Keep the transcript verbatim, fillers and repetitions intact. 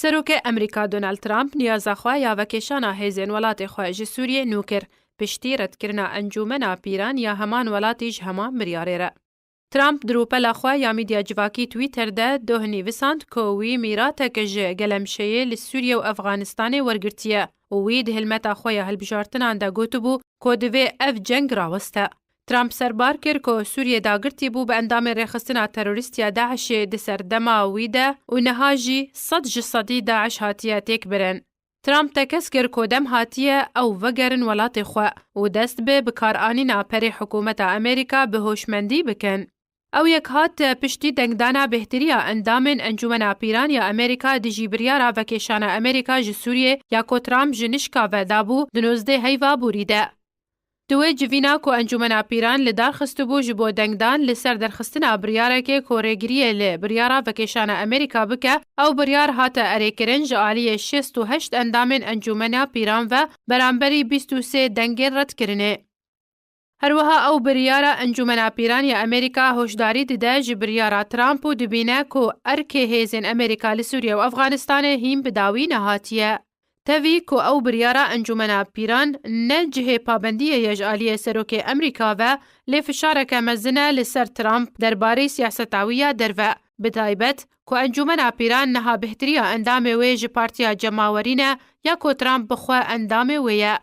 Serokê Amerîka Donald Trump niyaza xwe ya vekêşana hêzên welatê xwe ji Sûriyê nû kir, piştî redkirina Encûmena Pîran ya heman welatî ji heman biryarê re. Trump di rûpela xwe ya medya civakî Twitter de doh nivîsand ku wî mîratek ji gelemşeyê li Sûriye û Efxanistanê wergirtiye û wî di hilmeta xwe ya hilbijartinan de gotibû ku divê ev ceng raweste. Trump serbar kir ku Sûriye dagirtî bû bi endamên rêxistina terorîst ya DAIŞê di serdema wî de û niha jî sed ji sedî DAIŞ hatiye têkbirin. Trump tekez kir ku dem hatiye ew vegerin welatê xwe û dest bi bikaranîna perê hikûmeta Amerîka bi hoşmendî bikin. Ew yek hat piştî dengdana bêhtiriya endamên Encûmena Pîran ya Amerîka dijî biryara vekêşana Amerîka ji Sûriyê ya ku Trump ji nişka ve dabû di nozdeh heyva borî de. Di wê civîna ku Encûmena Pîran li dar xistibû ji bo dengdan li ser derxistina biryarekê ku rêgiriyê li biryara vekêşana Amerîka bike, ew biryar hate erêkirin ji aliyê şêst û heşt endamên Encûmena Pîran ve beramberî bîst û sê dengên redkirinê. Her wiha ew biryara Encûmena Pîran ya Amerîka hoşdarî dide ji biryara Trump û dibîne ku erkê hêzên Amerîka li Sûriye û Efxanistanê hîn bi dawî nehatiye. Tevî ku ew biryara Encûmena Pîran ne cihê pabendiyê ye ji aliyê Serokê Amerîka ve, lê fişareke mezin e li ser Trump derbarê siyaseta wî ya derve, bi taybet ku Encûmena Pîran niha bêhtiriya endamê wê ji Partiya Cemawerî ne ya ku Trump bi xwe endamê wê ye.